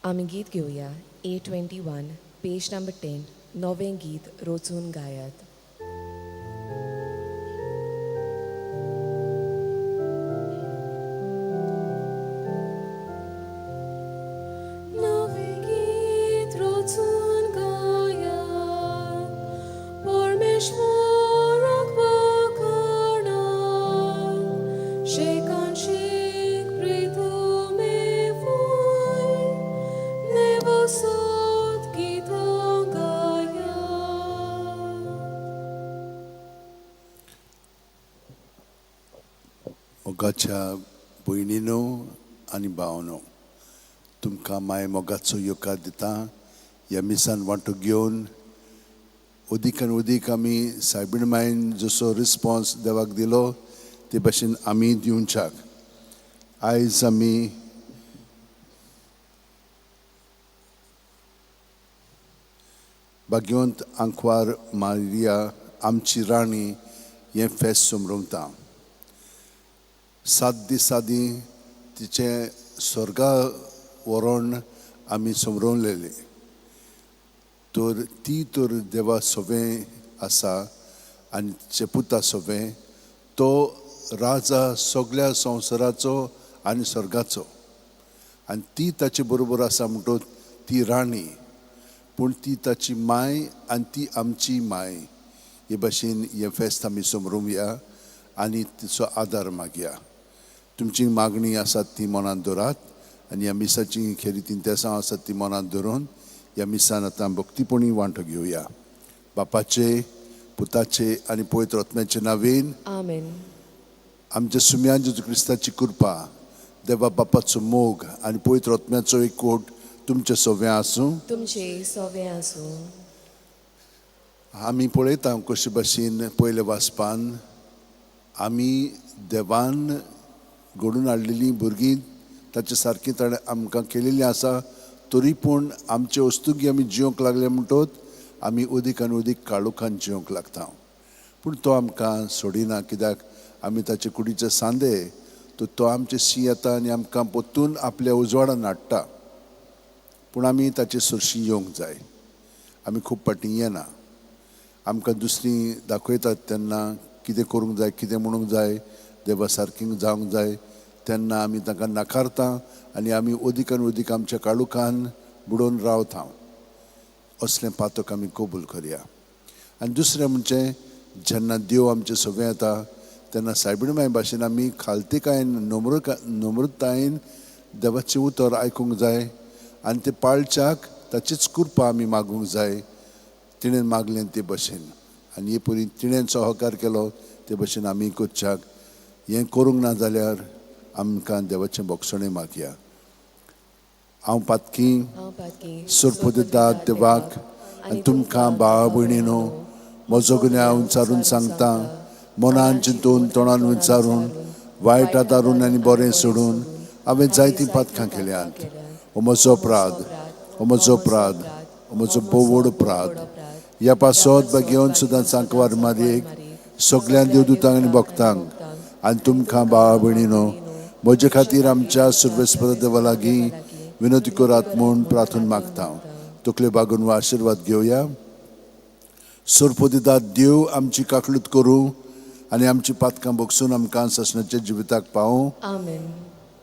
आमी गीत घेवया A21, page number 10, नवें गीत रोचून गायात. नवें गीत रोचून गायात, परमेश्वराक वाखाणात, शेकान शेक प्रितुमे वयर, देवा सोद गितां गायात. मोगाच्या भयणीनो आनी भावनो, तुमकां माय मोगाचो येवकार दिता. ह्या मिसान वांटो घेवन अदीक आनी अदीक आमी सायबीण मायन जसो रिस्पोन्स देवाक दिलो ते भाशेन आमी दिवच्याक. आयज आमी भाग्यवंत आंकवार मारिया आमची राणी हें फेस्त समरवता. 7 दीस आदीं तिचें स्वर्गा व्हरोन आमी समरोवलेलें. तर ती तर देवा सोवें आसा आनी तिचे पुता सोवें तो राजा सगल्या संवसाराचो आनी स्वर्गाचो, आनी ती ताचे बरोबर आसा म्हणटकच ती राणी, पूण ती ताची माय आनी ती आमची माय. हे भाशेन हें फेस्त आमी समरोवया आनी तिचो आदार मागया. तुमची मागणी आसात ती मनांत दवरात आनी ह्या मिसाची खेरीत इंतेसांव आसात ती मनांत दवरून ह्या मिसान आतां भक्तीपणी वांटो घेवया. बापाचे, पुताचे आनी पवित्र आत्म्याचे नांवेन आमेन. आमच्या सुम्यान जेजू क्रिस्ताची कृपा, देवा बापाचो मोग आनी पवित्र आत्म्याचो एकवट तुमचे सव्या आसूं. तुमचे सवे आसूं. आमी पळयता कशे भाशेन पयले वाचपान आमी देवान घडून हाडलेलीं भुरगीं ताचे सारकीं ताणें आमकां केलेलीं आसा, तरी पूण आमचे वस्तुगी आमी जिवंक लागले म्हणटोच आमी अदीक आनी अदीक काळोखान जिवंक लागता. पूण तो आमकां सोडिना, कित्याक आमी ताचे कुडीचे सांदे, तर तो आमचे शी येता आनी आमकां परतून आपल्या उजवाडान हाडटा. पूण आमी ताचे सरशी येवंक जाय. आमी खूब फाटीं येना. आमकां दुसरीं दाखयतात तेन्ना कितें करूंक जाय, कितें म्हणूंक जाय, देवा सारकीं जावंक जाय, तेन्ना आमी तांकां नाकारता आनी आमी अदीक आनी अदीक आमच्या काळोखान बुडोवन रावता. असलें पातक आमी कबूल करया. आनी दुसरें म्हणजे जेन्ना देव आमचे सगळें येता तेन्ना सायबीण माय भाशेन आमी खालतीकायेन नम्रतायेन देवाचें उतर आयकूंक जाय आनी तें पाळच्याक ताचीच कृपा आमी मागूंक जाय. तिणें मागलें ते भशेन आनी हे परी तिणें सहकार केलो ते भशेन आमी करच्याक. हें करूंक ना जाल्यार आमकां देवाचें भोगसणें मागया. हांव पातकी सुरपुदिता देवाक आनी तुमकां भावा भयणीनो म्हजो गुन्यांव विचारून सांगता, मनान चिंतून तोंडान विचारून वायट आदारून आनी बरें सोडून हांवें जायतीं पातकां केल्यांत. हो म्हजो अपराध, हो म्हजो अपराध, हो म्हजो भोव व्हड अपराध. ह्या पासत घेवन सुद्दां सांकवार मारयेक सगळ्या देवदूतांक आनी भक्तांक आनी तुमकां भावा भयणीनो म्हजे खातीर आमच्या सर्वेस्पर देवा लागीं विनोती करात म्हूण प्रार्थना मागता. तकल्यो बागून वा आशिर्वाद घेवया. सोरपोदिता देव आमची काकलूत करूं आनी आमची पातकां बगसून आमकां सासणाच्या जिविताक पावूं. आमेन.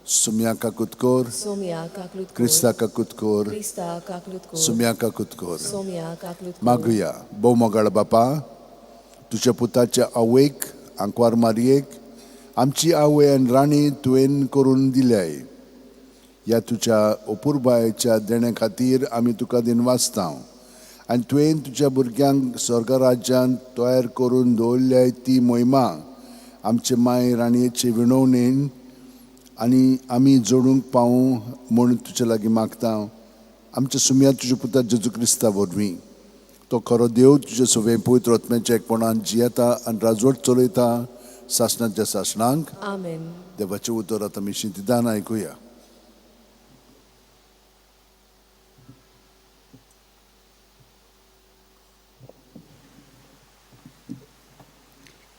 सुम्या काकूत कर, सोम्या काकलूत कर, क्रिस्ता काकूत कर, क्रिस्ता काकलूत कर, सुम्या काकूत कर. सोम्या काकलूत कर. मागुया. भोव मोगाळ बापा, तुज्या पुताच्या आवयक आंकवार मारयेक आमची आवय आनी राणी तुवें करून दिल्याय. ह्या तुज्या अपुरबायेच्या देण्या खातीर आमी तुका दिनवासता आनी तुवें तुज्या भुरग्यांक स्वर्ग राज्यांत तयार करून दवरल्याय ती मोहिमा आमचे माय राणयेचे विणवणेन आनी आमी जोडूंक पावूं म्हूण तुजे लागीं मागता. आमच्या सुम्या तुज्या पुता जेजू क्रिस्ता वरवीं तो खरो देव तुजे सगळें पवित्र आत्म्याच्या एकपणान जियेता आनी राजवट चलयता सासणाच्या सासणांक. आमेन. देवाचें उतर आतां आमी शिंतिदान आयकुया.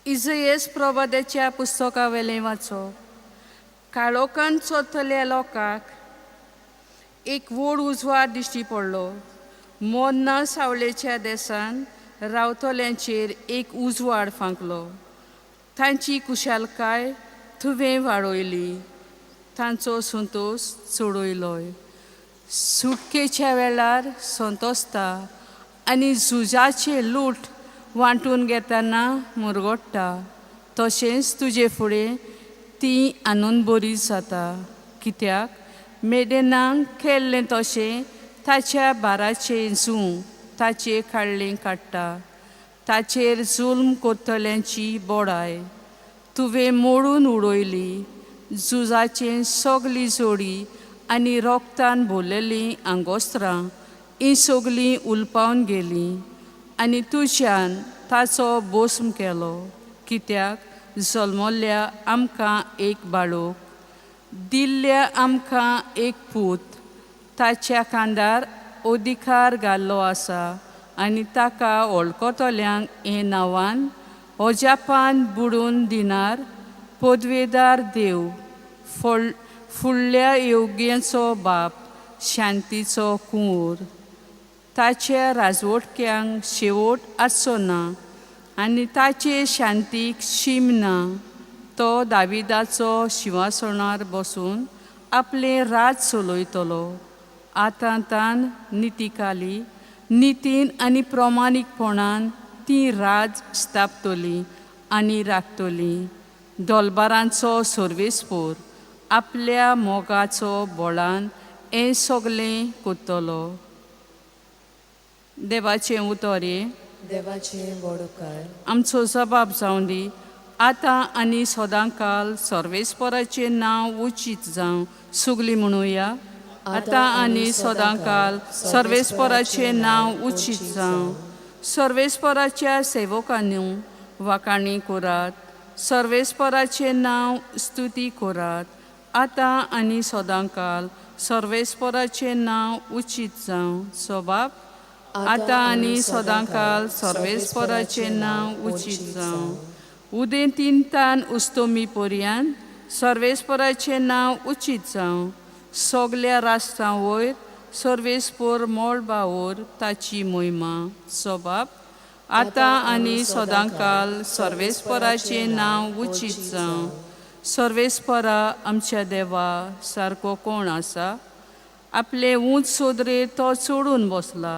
इजयेस प्रवादाच्या पुस्तका वेलें वाचो. काळोखान चोरतल्या लोकांक एक व्हड उजवाड दिश्टी पडलो. मोन्ना सावळेच्या देसान रावतल्यांचेर एक उजवाड फांकलो. तांची कुशालकाय तुवें वाडयली, तांचो संतोश चडयलोय. सुटकेच्या वेळार संतोसता आनी झुजाचें लूट वांटून घेतना मुरगट्टा, तशेंच तुजे फुडें ती आनंद बरी जाता. कित्याक मेडेनाक केल्लें तशें ताच्या बाराचें जूं ताचे काडलें काडटा. ताचेर जुल्म करतल्यांची बोडाय तुवें मोडून उडयली. झुजाचें सगली जोडी आनी रोगतान भरलेलीं आंगोस्त्रां हीं सगलीं उलपावन गेलीं आनी तुज्यान ताचो भस्म केलो. कित्याक जल्मल्ल्या आमकां एक बाळूक, दिल्ल्या आमकां एक पूत, ताच्या खांदार अधिकार घाल्लो आसा आनी ताका वळखतल्यांक हें नांवान अजापान बुडून दिनार पदवेदार देव, फुडल्या योग्यांचो बाप, शांतीचो कुंवर. ताच्या राजवटक्यांक शेवट आसचो ना आनी ताचे शांतीक शीम ना. तो दाविदाचो शिंवासणार बसून आपलें राज चलयतलो. आतां तान नितिकाली नितीन आनी प्रमाणीकपणान ती राज स्थापतली आनी राखतली. दोलबारांचो सर्वेस्पोर आपल्या मोगाचो बोळान हें सगलें करतलो. देवाचें उतर हें. देवाचें व्हड उपकार. आमचो जबाब जावं दी आतां आनी सदांकाल सर्वेस्पराचें नांव उचीत जावं. सगलीं म्हणुया, आतां आनी सदांकाल सर्वेस्पराचें नांव उचीत जावं. सर्वेस्पराच्या सेवकांनी वाखाणी करात, सर्वेस्पराचें नांव स्तुती करात. आतां आनी सदांकाल सर्वेस्पराचें नांव उचीत जावं. स्वभाव आतां आनी सदांकाल सर्वेस्पराचें नांव उचीत जावं. उदेंतींतान उस्तोमी पर्यान सर्वेस्पराचें नांव उचीत जावं. सगल्या राष्ट्रां वयर सर्वेस्पोर मळबावर ताची मोहिमा. स्वभाव आतां आनी सदांकाल सर्वेस्पराचें नांव उचीत जावं. सर्वेस्परा आमच्या देवा सारको कोण आसा? आपले ऊंच सोदरे तो चडून बसला,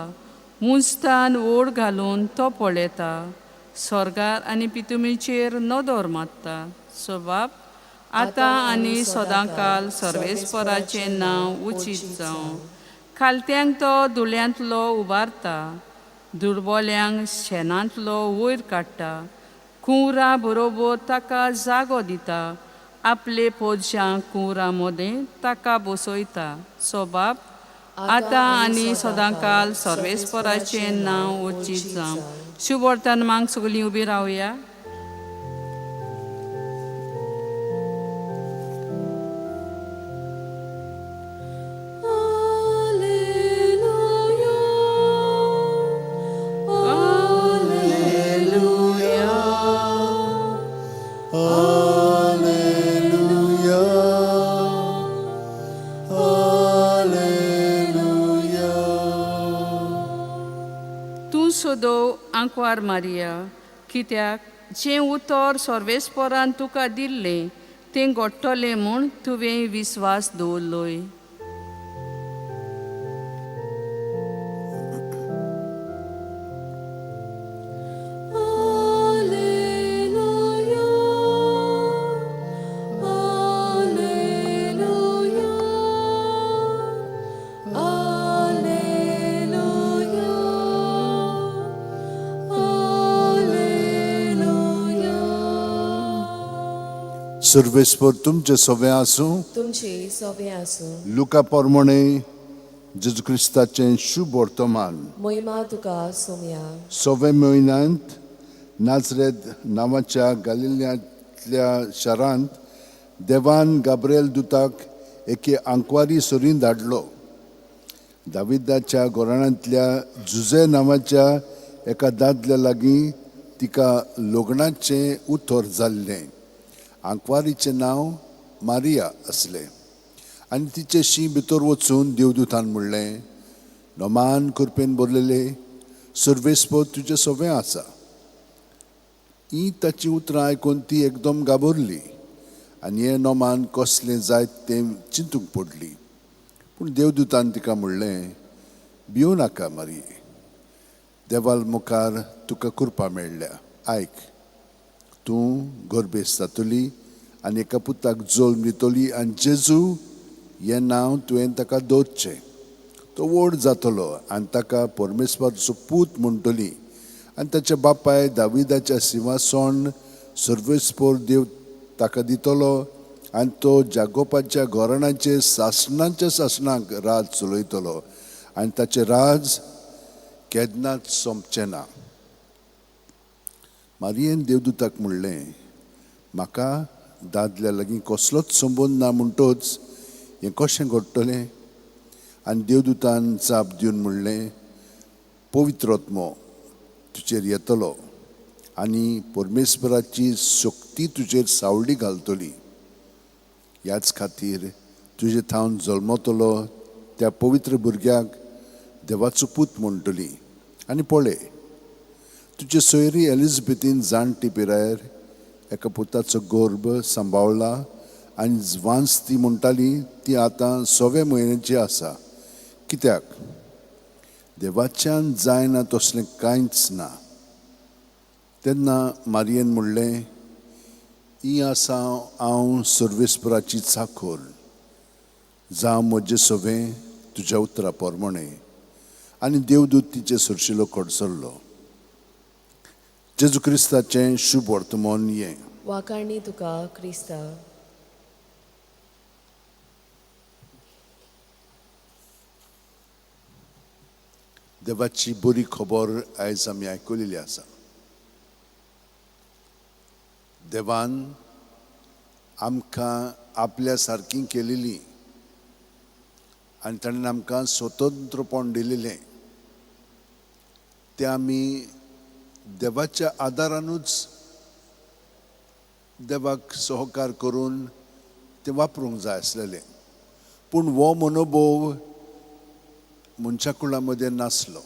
उंचतान ओड घालून तो पळयता, स्वर्गार आनी पितुमीचेर नदर मारता. स्वभाव आतां आनी सदांकाल सर्वेस्पराचें नांव उचीत जावं. खालत्यांक तो धुल्यांतलो उबारता, दुर्बोल्यांक शेणांतलो वयर काडटा. कुंवरा बरोबर ताका जागो दिता, आपले पोरशां कुंवरा मदें ताका बसयता. स्वभाव आतां आनी सदांकाल सर्वेस्पराचें नांव उचीत जावं. शुभवर्तमांक सगलीं उबी रावया. तूं सदो आंकवार मारिया, कित्याक जें उतर सर्वेस्परान तुका दिल्लें तें घडटलें म्हूण तुवें विस्वास दवरलोय. सर्वेस्पर तुमचे सवे आसूं. तुमचे सोबे आसूं. लुका प्रमाणे जेजू क्रिस्ताचें शुभ वर्तमान. मोहिमा तुका सोमया. सवे म्हयन्यांत नाजरेत नांवाच्या गालिल्यांतल्या शारांत देवान गाब्रिएल दुताक एके आंकवारी सरीन धाडलो. दाविदाच्या घराण्यांतल्या जुझे नांवाच्या एका दादल्या लागीं तिका लग्नाचें उतर जाल्लें. आंकवारीचें नांव मारिया आसलें. आनी तिचे शीं भितर वचून देवदूतान म्हणलें, नोमान कृपेन भरलेले, सर्वेस्पर तुजें सवें आसा. ही ताची उतरां आयकून ती एकदम घाबरली आनी हें नोमान कसलें जायत तें चिंतूंक पडली. पूण देवदूतान तिका म्हणलें, भिवू नाका मारये, देवाल मुखार तुका कृपा मेळ्ळ्या. आयक, तूं गर्भेस्त जातली आनी एका पुताक जल्म दितली आनी जेजू हें नांव तुवें ताका दवरचें. तो व्हड जातलो आनी ताका परमेश्वराचो पूत म्हणटली आनी ताच्या बापाय दाविदाच्या सिंवासन सर्वेस्पर देव ताका दितलो आनी तो जागोपाच्या घराण्याचे सासणाच्या सासणाक राज चलयतलो आनी ताचें राज केन्नाच सोंपचें ना. मारयेन देवदूताक म्हणलें, म्हाका दादल्या लागीं कसलोच संबंद ना, म्हणटच हें कशें घडटलें? आनी देवदूतान जाप दिवन म्हणलें, पवित्र आत्मो तुजेर येतलो आनी परमेश्वराची शक्ती तुजेर सावळी घालतली. ह्याच खातीर तुजे थावन जल्मतलो त्या पवित्र भुरग्याक देवाचो पूत म्हणटली. आनी पळय, तुजे सोयरी एलिजबेथीन जाणटी पिरायेर एका पुताचो गर्भ सांबाळ्ळा आनी वांस ती म्हणटाली ती आतां 6व्या म्हयन्याची आसा. कित्याक देवाच्यान जायना तसलें कांयच ना. तेन्ना मारयेन म्हणलें, ही आसा हांव सर्वेस्पराची चाखोर, जावं म्हजें सवें तुज्या उतरा प्रमाणें. आनी देवदूत तिचे सरशिलो कडसरलो. जेजू क्रिस्ताचें शुभ वर्तमान हें. वाखाणी तुका क्रिस्ता. देवाची बरी खबर आयज आमी आयकलेली आसा. देवान आमकां आपल्या सारकी केलेली आनी ताणें आमकां स्वतंत्रपण दिलेलें, तें आमी देवाच्या आदारानूच देवाक सहकार करून तें वापरूंक जाय आसलेलें. पूण हो मनोभोव मनशा कुळा मदें नासलो.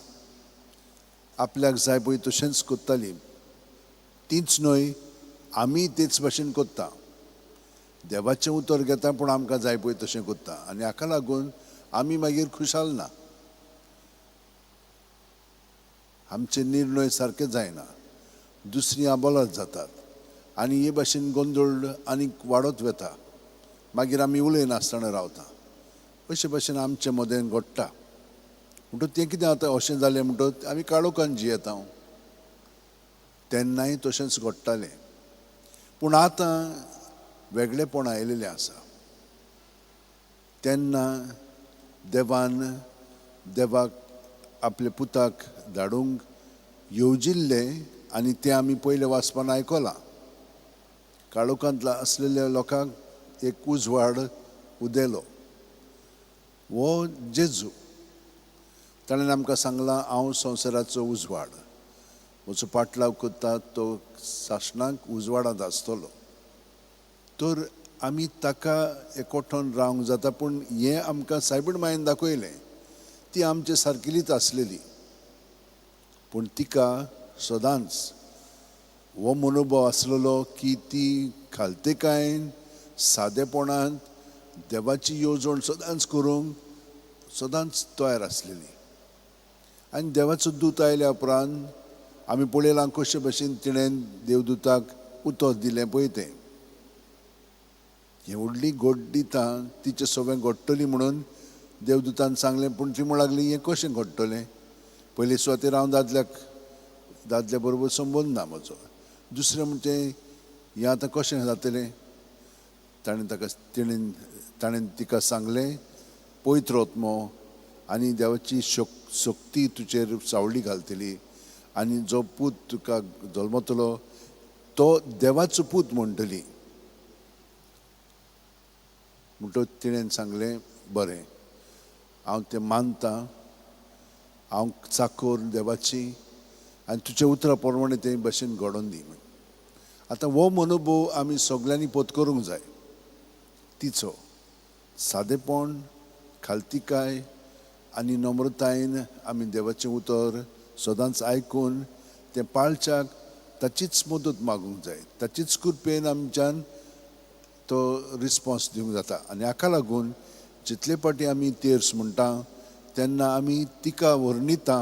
आपल्याक जाय पळय तशेंच करताली, तीच न्हय आमी तेच भाशेन करता. देवाचें उतर घेता पूण आमकां जाय पळय तशें करता आनी हाका लागून आमी मागीर खुशाल ना, आमचे निर्णय सारके जायना, दुसरी आबोलात जातात आनी हे भाशेन गोंदळ आनीक वाडत वता. मागीर आमी उलयनासतना रावता. अशे भाशेन आमचे मदें घडटा. म्हणटच तें कितें जाता, अशें जालें म्हणटच आमी काळोखान जियेता. तेन्नाय तशेंच घडटालें, पूण आतां वेगळेपण आयिल्लें आसा. तेन्ना देवान देवाक आपल्या पुताक धाडूंक येवजिल्लें आनी तें आमी पयले वाचपान आयकलां. काळोखांतल्या आसलेल्या लोकांक एक उजवाड उदेलो, हो जेजू. ताणें आमकां सांगलां, हांव संवसाराचो उजवाड, म्हजो पाटलाव करता तो सासणाक उजवाडांत आसतलो. तर आमी ताका एकवठोन रावंक जाता. पूण हें आमकां सायबीण मायेन दाखयलें, ती आमचे सारकेलीच आसलेली, पूण तिका सदांच हो मनोभाव आसलेलो की ती खालतेकायेन सादेपणान देवाची येवजण सदांच करूंक सदांच तयार आसलेली. आनी देवाचो दूत आयल्या उपरांत आमी पळयलां कशे भशेन तिणें देवदूताक उतर दिलें पळय तें. हें व्हडली गोड दिता तिचें सगळें घडटली म्हणून देवदूतान सांगलें, पूण ती म्हणूंक लागली हें कशें घडटलें? पयले सुवातेर हांव दादल्या बरोबर संबंद ना म्हजो, दुसरें म्हणजे हें आतां कशें जातलें? ताणें तिका सांगलें, पवित्र आत्मो आनी देवाची शक्ती तुजेर सावळी घालतली आनी जो पूत तुका जल्मतलो तो देवाचो पूत म्हणटली. म्हणटकच तिणें सांगलें, बरें, हांव तें मानतां, हांव चाकोर देवाची आनी तुज्या उतरा प्रमाणे ते भशेन घडोवन दी. आतां हो मनोभोव आमी सगल्यांनी पोत करूंक जाय तिचो. सादेपण, खालतिकाय आनी नम्रतायेन आमी देवाचें उतर सदांच आयकून तें पाळच्याक ताचीच मदत मागूंक जाय. ताचीच कृपेन आमच्यान तो रिस्पोन्स दिवंक जाता. आनी हाका लागून जितले फावटी आमी तेर्स म्हणटा तेन्ना आमी तिका वर्णिता,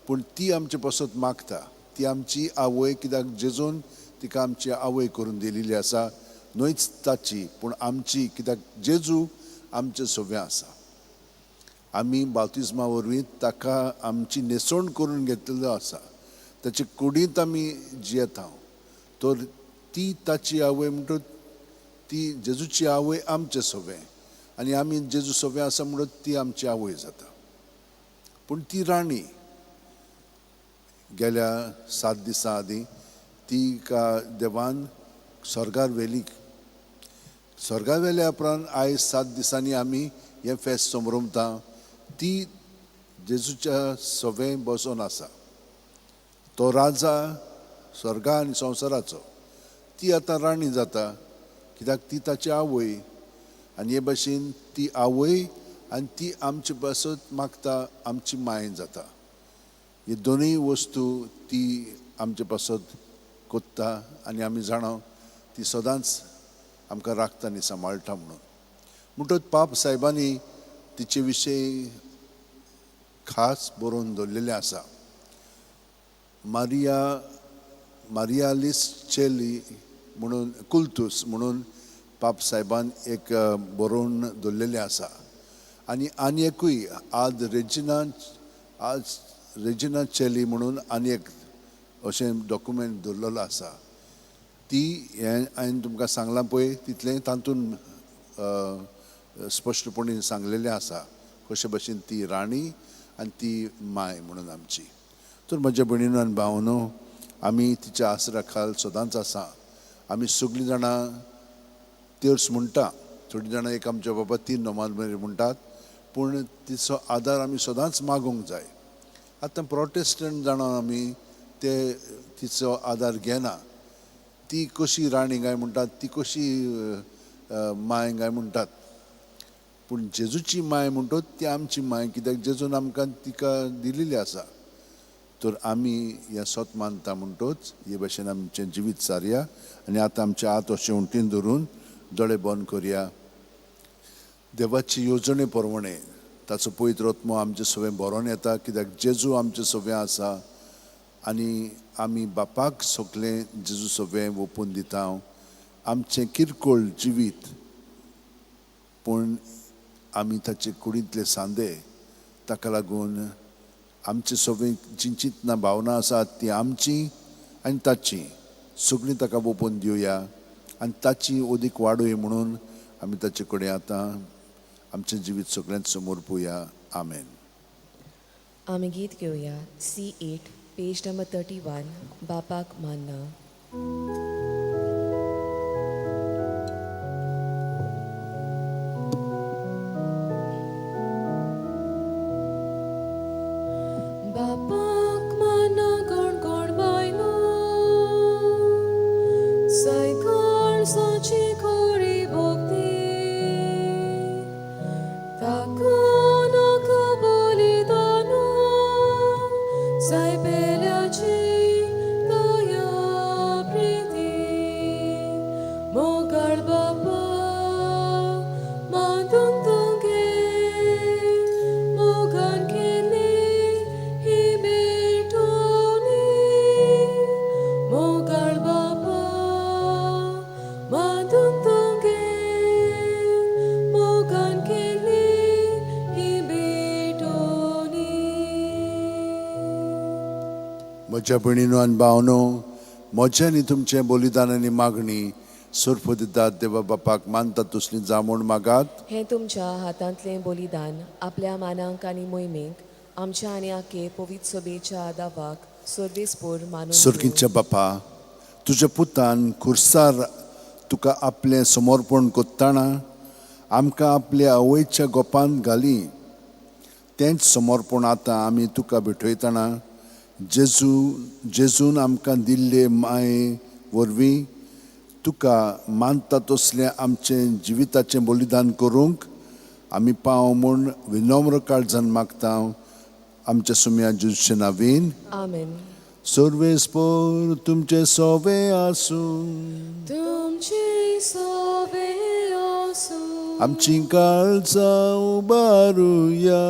पूण ती आमचे पासत मागता. ती आमची आवय, कित्याक जेजून तिका आमची आवय करून दिलेली आसा. न्हयच ताची पूण आमची, कित्याक जेजू आमचे सव्या आसा. आमी बाप्तिज्मा वरवीं ताका आमची न्हेसवण करून घेतलेलो आसा. ताचे कुडींत आमी जियेता. तर ती ताची आवय म्हणटच ती जेजूची आवय आमचे सवें, आनी आमी जेजू सवें आसा म्हणून ती आमची आवय जाता. पूण ती राणी गेल्या 7 दिसां आदीं तिका देवान स्वर्गार व्हेली. स्वर्गार व्हेल्या उपरांत आयज 7 दिसांनी आमी हें फेस्त समरमता. ती जेजूच्या सवें बसोन आसा. तो राजा स्वर्गा आनी संवसाराचो. ती आतां राणी जाता, कित्याक ती ताची आवय. आनी हे भशेन ती आवय आनी ती आमचे पासत मागता, आमची माय जाता. हे दोनूय वस्तू ती आमचे पासत कोत्ता आनी आमी जाणा ती सदांच आमकां राखता आनी सांबाळटा म्हणून. म्हणटच पाप सायबांनी तिचे विशीं खास बरोवन दवरलेलें आसा. मारिया मारियालीस चेली म्हणून कुल्तूस म्हणून पाप सायबान एक बरोवन दवरलेलें आसा. आनी आनी एकूय आज रेजिना, आज रेजिना चेली म्हणून आनी एक अशें डॉक्युमेंट दवरलेलो आसा. ती हें हांवें तुमकां सांगलां पळय तितलें तातूंत स्पश्टपणी सांगलेलें आसा कशे भशेन ती राणी आनी ती माय म्हणून आमची. तर म्हज्या भयणीनो आनी भावनो, आमी तिच्या आसरा खाल सदांच आसा. आमी सगळीं जाणां तेर्स म्हणटा, थोडीं जाणां एक आमच्या बाबा 3 नोमान मेरेन म्हणटात, पूण तिचो आदार आमी सदांच मागूंक जाय. आतां प्रोटेस्टंट जाणां आमी ते तिचो आदार घेना. ती कशी राणी काय म्हणटात, ती कशी माय काय म्हणटात, पूण जेजूची माय म्हणटच ती आमची माय, कित्याक जेजून आमकां तिका दिलेली आसा. तर आमी हें सत मानता म्हणटच हे भशेन आमचें जिवीत सारया. आनी आतां आमचे हात अशें उंटीन धरून दोळे बंद करया. देवाची येवजणे प्रमाणे ताचो पवित्र आत्मो आमचे सवें बरोवन येता, कित्याक जेजू आमचे सवें आसा आनी आमी बापाक सगळें जेजू सवें ओपून दिता. आमचें किरकोळ जिवीत, पूण आमी ताचे कुडींतले सांदे. ताका लागून आमचे सगळीं जीं चिंतनां भावनां आसात ती आमची आनी ताची सगळीं ताका ओपून दिवया आनी ताची अदीक वाडूय म्हणून आमी ताचे कडेन आतां आमचें जिवीत सगळ्यांत समोर पोवया. आमेन. आमी गीत घेवया C8 page number 31, बापाक मानना. बापाक मानना कोण कोण बायलो, सायकल साची खोरी भोगती, ताका नाका बलिदान, सायबेल्याची दया प्रिती, मोगाळ बापा मांदून तुगे, मोगान केली ही भेटोनी, मोगाळ बापा मांदून तुगे, मोगान केली ही भेटोनी. म्हज्या भयणीनो आनी भावनो, म्हजें आनी तुमचें बलिदान आनी मागणी सर्फ दितात देवा बापाक मानतात तसली जामूण मागात. हें तुमच्या हातांतलें बलिदान आपल्या मानांक आनी मोहिमेक आमच्या आनी आके पवित्र सभेच्या दावाक सर्वेस्पोर मानून. सर्गीच्या बापा, तुज्या पुतान खुर्सार तुका आपलें समर्पण कोत्ताना आमकां आपल्या आवयच्या गोपांत घाली. तेंच समर्पण आतां आमी तुका भेटयतना जेजून आमकां दिल्ले माये वरवीं तुका मानता तसलें आमचें जिविताचें बलिदान करूंक आमी पाव म्हूण विनम्र काळजान मागता आमच्या सुम्या जेजूचे नावीन. आमेन. सर्वेस्पोर तुमचे सोवे आसूं. तुमचे सोवे आसूं. आमची काळजां उबारुया.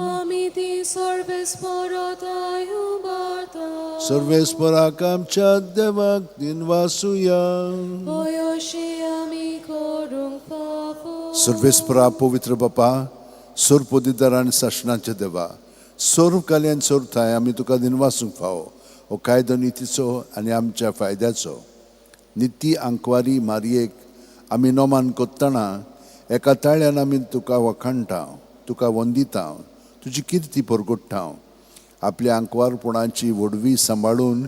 आमी ती सर्वेस्पराताय उबारता. सर्वेस्पराक आमच्या देवाक दिनवासुया. होय अशें आमी करूंक फावो. सर्वेस्परा पवित्र बापा, सर्व पदिदार आनी सासणाच्या देवा, सर्व काल्यान सर्व थाय आमी तुका दिनवासूंक फावो. हो कायदो नितीचो आनी आमच्या फायद्याचो. निती आंकवारी मारयेक आमी नोमान कोत्तना एका ताळ्यान आमी तुका वखाणटा, तुका वंदिता, तुजी किर्ती परगोडटा. आपल्या आंकवारपणाची व्हडवी सांबाळून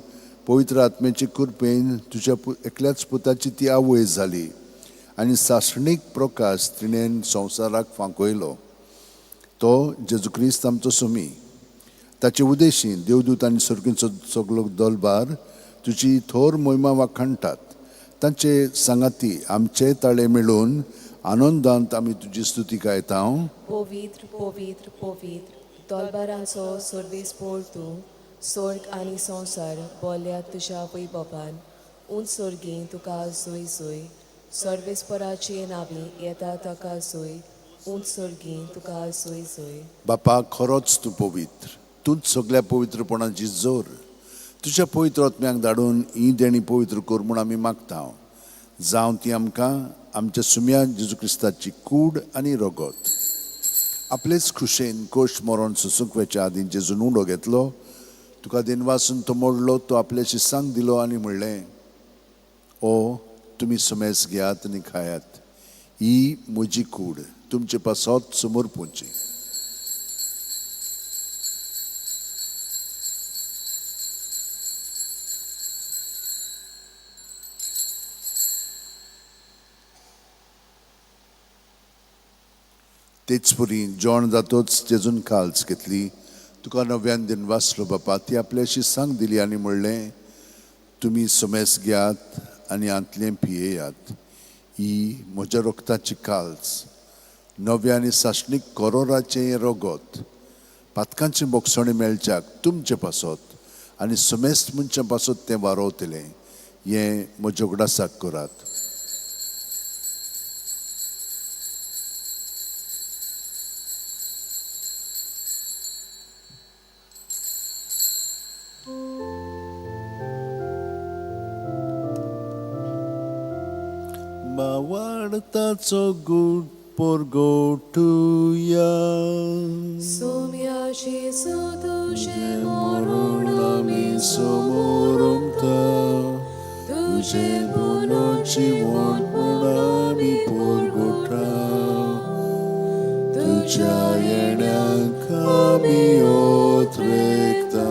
पवित्र आत्म्याचे कृपेन तुज्या एकल्याच पुताची ती आवय जाली आनी सासणीक प्रकाश तिणें संवसाराक फांकयलो. तो जेजू क्रिस्त आमचो सुमी. ताचे उदेशी देवदूत आनी सर्गींचो सगलो दलबार तुजी थोर मोहिमा वाखाणटात. तांचे सांगाती आमचे ताळे मेळून आनंदांत आमी तुजी स्तुती गायता. पवित्र पवित्र पवित्र दलबाराचो सर्वेस्पोर तूं, स्वर्ग आनी संवसार बोल्या तुज्या वैभवान. उंच सर्गी तुका जोय जोय. सर्वेस्पराचे नांवी येता ताका जोय. उंच सर्गी तुका जोय जोय. बापा, खरोच तूं पवित्र, तूंच सगल्या पवित्रपणाची जोर. तुज्या पवित्र आत्म्याक धाडून ही देणी पवित्र कर म्हूण आमी मागता. जावं ती आमकां आमच्या सुम्या जेजू क्रिस्ताची कूड आनी रगत. आपलेच खुशेन कोश मरण सोसूंक वेच्या आदीं जेजून उंडो घेतलो, तुका दिनवासून तो मोडलो, तो आपल्या शिसांक दिलो आनी म्हणलें, ओ तुमी समेस घेयात आनी खायात, ही म्हजी कूड तुमचे पासत समर्पूंची. तेच परी जेवण जातोच जेजून काल्स घेतली, तुका नव्यान दिनवासलो बापा, ती आपल्या शिसांक दिली आनी म्हणलें, तुमी समेस घेयात आनी हांतलें पियेयात, ही म्हज्या रक्ताची काल्स, नव्या आनी सासणीक करोराचें हें रगत, पातकांचें बोगसणें मेळच्याक तुमचे पासत आनी समेस्त मनशां पासत तें वारोवतलें. हें म्हज्या उगडासाक करात. मावाडताचो गूट परगोटुया. सोम्या जेजू तुजें मरण आमी समोरमता, तुजें पुनर्जीवन म्हूण आमी परगोटा. तुज्या येण्याक आमी ओत्रेकता.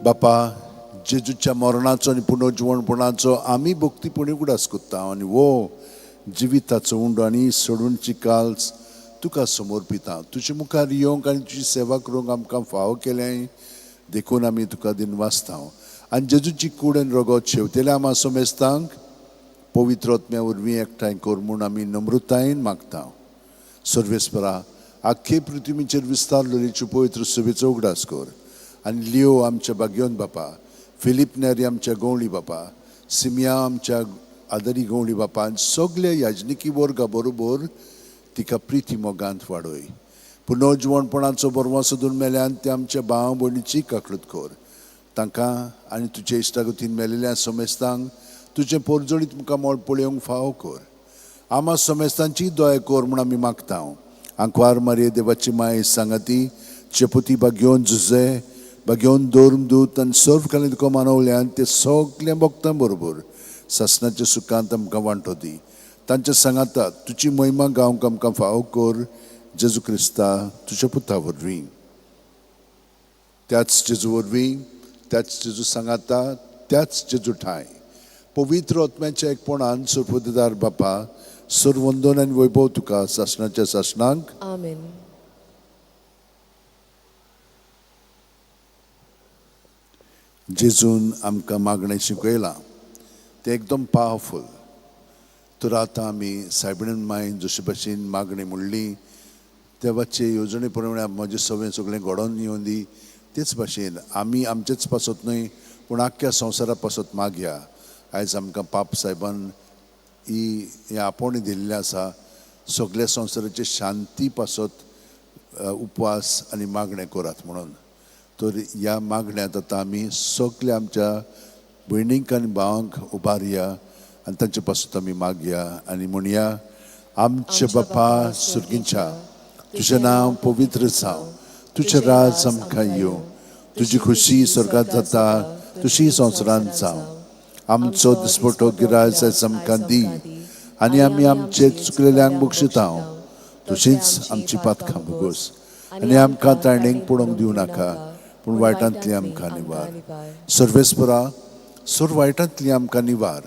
बापा, जेजूच्या मरणाचो आनी पुनर्जिवणपणाचो आमी भक्तीपणी उगडास कोत्ता आनी वो जिविताचो उंडो आनी सोडूनची काल्स तुका समर्पिता. तुजे मुखार येवंक आनी तुजी सेवा करूंक आमकां फावो केलें देखून आमी तुका दिनवासता. आनी जेजूची कूड आनी रगत शेवतेल्या आमा समेस्तांक पवित्र आत्म्या वरवीं एकठांय कर म्हूण आमी नम्रतायेन मागता. सर्वेस्परा, आख्खे पृथ्वीचेर विस्तार लोरीच्यो पवित्र सभेचो उगडास कर आनी लियो आमच्या भाग्योन बापा, फिलीप नेरी आमच्या गवळी बापा, सिमिया आमच्या आदरी गवळी बापा आनी सगल्या याजनिकी वर्गा बरोबर तिका प्रिती मोगांत वाडय. पुनर्जिवणपणाचो बरवा सोदून मेल्यान ते आमच्या भाव भयणीची काकळूत कर. तांकां आनी तुजे इश्टागतीन मेलेल्या समेस्तांक तुजें पोरजोळीत मुखामळ पळोवंक फावो कर. आमा समेस्तांची दया कर म्हूण आमी मागता. आंकवार मारये देवाची माय सांगाती चेपुती बागेवन जुजे बागेवन दोरून दूत आनी सर्व कालीन तुका मानवल्यान ते सगळ्या भक्तां बरोबर सासणाच्या सुखांत आमकां वांटो दी. तांच्या सांगाता तुजी महिमा गावंक आमकां फावो कर जेजू क्रिस्ता तुज्या पुता वरवीं. त्याच जेजू वरवीं, त्याच जेजू सांगाता, त्याच जेजू ठांय पवित्र आत्म्याच्या एकपणान सुपुतदार बापा सर्वंदन आनी वैभव तुका सासणाच्या सासणांक. आमेन. जेजून आमकां मागणें शिकयलां तें एकदम पावरफूल. तर आतां आमी सायबिणीन मायन जशे भाशेन मागणी म्हणली देवाचे येवजणे प्रमाणे म्हजें सगळें सगळें घडोवन येवन दी, तेच भाशेन आमी आमचेच पासत न्हय पूण आख्ख्या संवसारा पासत मागया। आयज आमकां पाप सायबान ही हें आपोवणें दिल्लें आसा, सगळ्या संवसाराचे शांती पासत उपवास आनी मागणें करात म्हणून। तर ह्या मागण्यांत आतां आमी सगल्या आमच्या भयणींक आनी भावांक उबारया आनी तांचे पासत आमी मागया आनी म्हणया, आमचे बापा सुर्गींच्या, तुजें नांव पवित्र जावं, तुजें राज आमकां येवं, तुजी खुशी स्वर्गांत जाता तशी संवसारांत जावं। आमचो दिसपटो गिराज आयज आमकां दी आनी आमी आमचे चुकलेल्यांक बक्षिता तशींच आमची पातकां भोगोस आनी आमकां ताणेंक पडोवंक दिवं नाका पूण वायटांतली आमकां निवार। सर्वेस्परा सर्व वायटांतली आमकां निवार,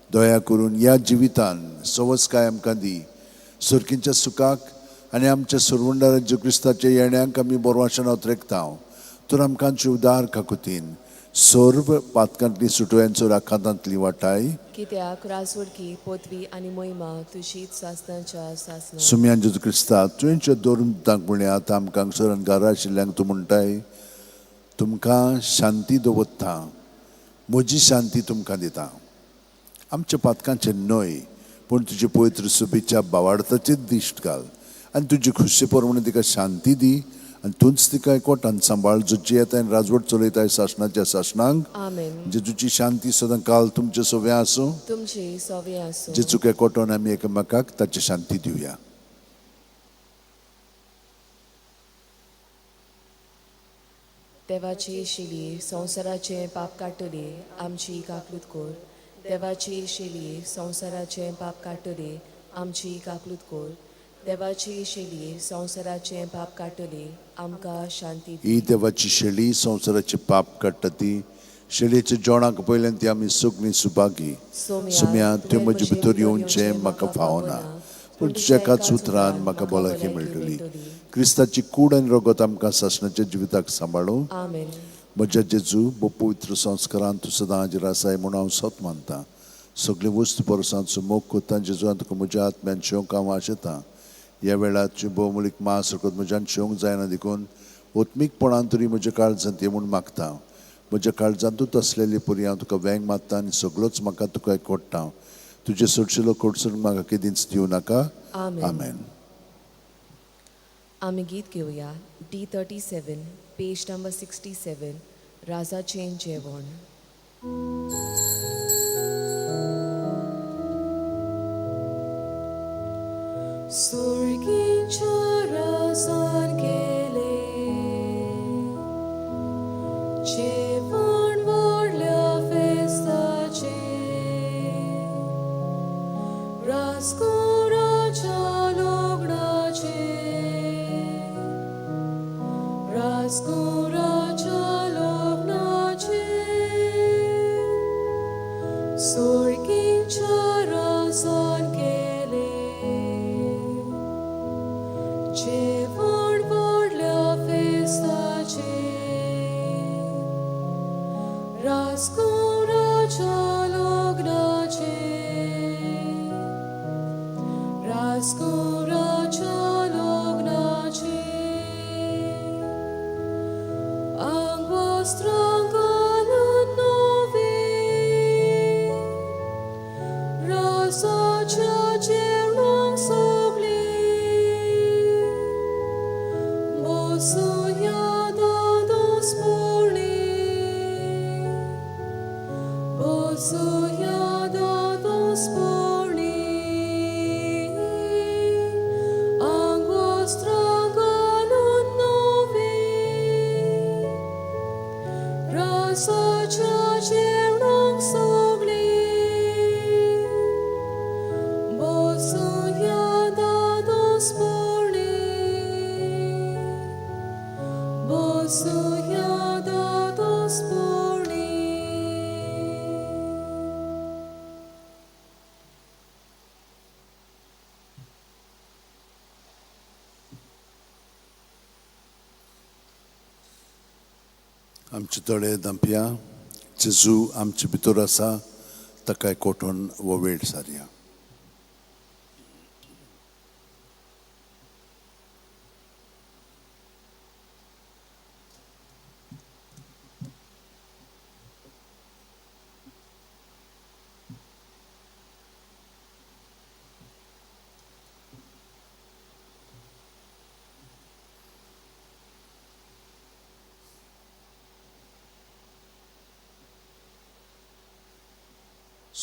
दया करून ह्या जिवितान सवसकाय आमकां दी, सर्कींच्या सुखाक आनी आमच्या सरवंडार जेजू क्रिस्ताच्या येण्याक आमी बरवाशान अत्रेकता। तर आमकां उदार काकुतीन सर्व पातकांतली सुटोयांचो राखातांतली वाटाय, कित्याक राजवडकी पदवी आनी महिमा तुजीच सासणाच्या सासणाक। सुम्यान जेजू क्रिस्ता तुवें दोन तांक म्हणलें आतां आमकां हांगसर आनी घरा आशिल्ल्यांक तूं म्हणटाय, तुमकां शांती दवरता, म्हजी शांती तुमकां दिता। आमच्या पातकांचें न्हय पूण तुजे पवित्र सुबेच्या बावार्थाचेच दिश्ट घाल आनी तुजी खुशी प्रमाणे तिका शांती दी आनी तूंच तिका एकवटान सांबाळ, जो जियेता आनी राजवट चलयताय सासणाच्या सासणांक। आमेन। जेजूची शांती सदां काल तुमचे सवे आसूं, तुमची सवे आसूं। जेजूक एकवटून आमी एकामेकाक ताची शांती दिवया। देवाची शिली संवसाराचें पाप काडटली आमची काकलूत कोर, देवाची शिली संवसाराचें पाप काडटली आमची काकलूत कोर, देवाची शेली संवसाराचें पाप काडटली आमकां शांती दी। ही देवाची शेली संवसाराचें पाप काडटा ती शेळयेच्या जेवणाक पयल्यान ती आमी सगळीं सुभागी। सुम्या तुवें म्हजे भितर येवचें म्हाका फावना पूण तुज्या एकाच उतरान म्हाका भलायकी मेळटली। क्रिस्ताची कूड आनी रगत आमकां सासणाच्या जिविताक सांबाळूं। आमेन। म्हज्या जेजू भोव पवित्र संस्कारान तूं सदां हाजीर आसाय म्हूण हांव सत मानतां। सगळे वस्तू परसांचो मोग करता जेजू तुका म्हज्या आत्म्यान शेवंक हांव आशेतां। ह्या वेळार तुजें भोवमूलीक मांस रगत म्हज्यान शेवंक जायना देखून ओत्मीकपणान तरी म्हज्या काळजांत ये म्हूण मागता। म्हज्या काळजांतूच आसलेली परी हांव तुका वेंग मारता आनी सगळोच म्हाका तुका एकवट्टा। तुजे सोडशिलो कोडसून म्हाका केदींच दिवं नाका। आमेन। आमी गीत घेवया D37 page number 67 राजाचें जेवण। सुर्गीच्या राजान केलें जेवण व्हडल्या फेस्ताचें, राजकुराच्या लग्नाचें, राजकुराच्या लग्नाचें, सुर्गीच्या राजान केलें जेवण व्हडल्या फेस्ताचें, राजकुराच्या लग्नाचें, राजकुराच्या लग्नाचें। आंगवस्त्रां घालून नवीं राजाच्या जेवणाक सगळीं बसुया दादोसपणी, बसुया दादोसपणी। आंगवस्त्रां घालून नवीं राजाच्या जेवणाक सगळीं बसुया दादोसपणी, बसुया दादोसपणी। आमचे तळे दांपया जेजू आमचे भितर आसा ताका एकवटून हो वेळ सारया।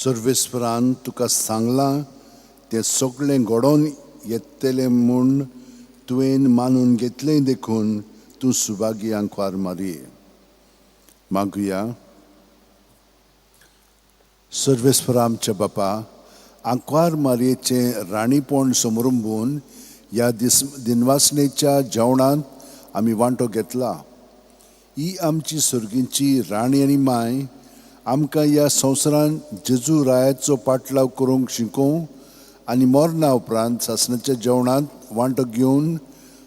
सर्वेस्परान तुका सांगलां तें सगळें घडोवन येतलें म्हूण तुवें मानून घेतलें देखून तूं सुभागी आंकवार मारये. मागुया. सर्वेस्परा आमच्या बापा, आंकवार मारयेचें राणीपण समरंबून ह्या दीस दिनवासनेच्या जेवणांत आमी वांटो घेतला. ही आमची सर्गींची राणी आनी माय आमकां ह्या संवसारान जेजू रायाचो पाटलाव करूंक शिकोवं आनी मरणा उपरांत सासणाच्या जेवणांत वांटो घेवन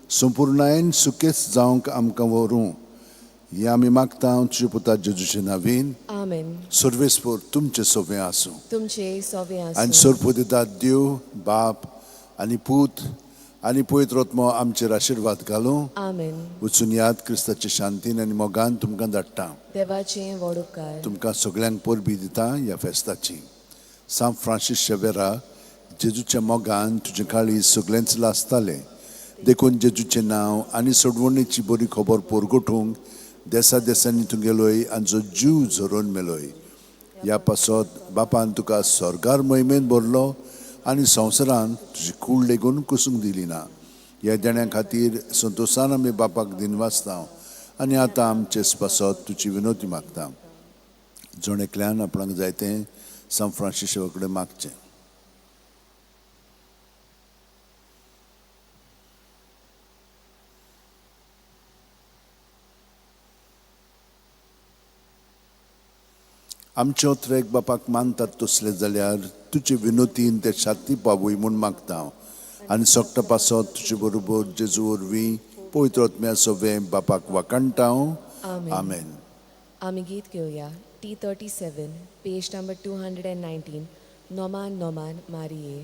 संपुर्णायेन सुकेच जावंक आमकां व्हरूं. हें आमी मागता तुज्या पुता जेजूचे नावीन. आमेन. सर्वेस्पर तुमचें सोबें आसूं. तुमचे सोवे आनी आसूं. सरपुदितात देव बाप आनी पूत आनी पवित्र आत्मो आमचेर आशिर्वाद घालूं. आमेन. वचून याद क्रिस्ताचे शांतीन आनी मोगान तुमकां धाडटा. देवाचे व्हड उपकार. तुमकां सगल्यांक परबी दिता ह्या फेस्ताची. सांत फ्रांसीस शेवेरा, जेजूच्या मोगान तुजें काळीज सगळेंच लासतालें देखून जेजूचें नांव आनी सोडवणेची बरी खबर पोरगोटूंक देसा देसांनी तूं गेलोय आनी जो जीव झरोवन मेलोय. ह्या पासत बापान तुका स्वर्गार मोहिमेन भरलो आनी संवसारान तुजी कूड लेगून कुसूंक दिली ना. ह्या देण्या खातीर संतोशान आमी बापाक दिनवासता आनी आतां आमचे पासत तुजी विनवती मागता. जण एकल्यान आपणाक जाय तें सांत फ्रांसीस कडेन मागचें. आमच्यो त्रेक बापाक मानतात तसले जाल्यार तुजे विनोतीन ते छाती पावय म्हूण मागता हांव आनी सोकटा पासत तुजे बरोबर जेजू वरवीं पवित्र आत्म्या सोवें बापाक वाखाणटा हांव. आमेन. आमेन. आमी गीत घेवया T37, page number 219, Noman Noman मारिये.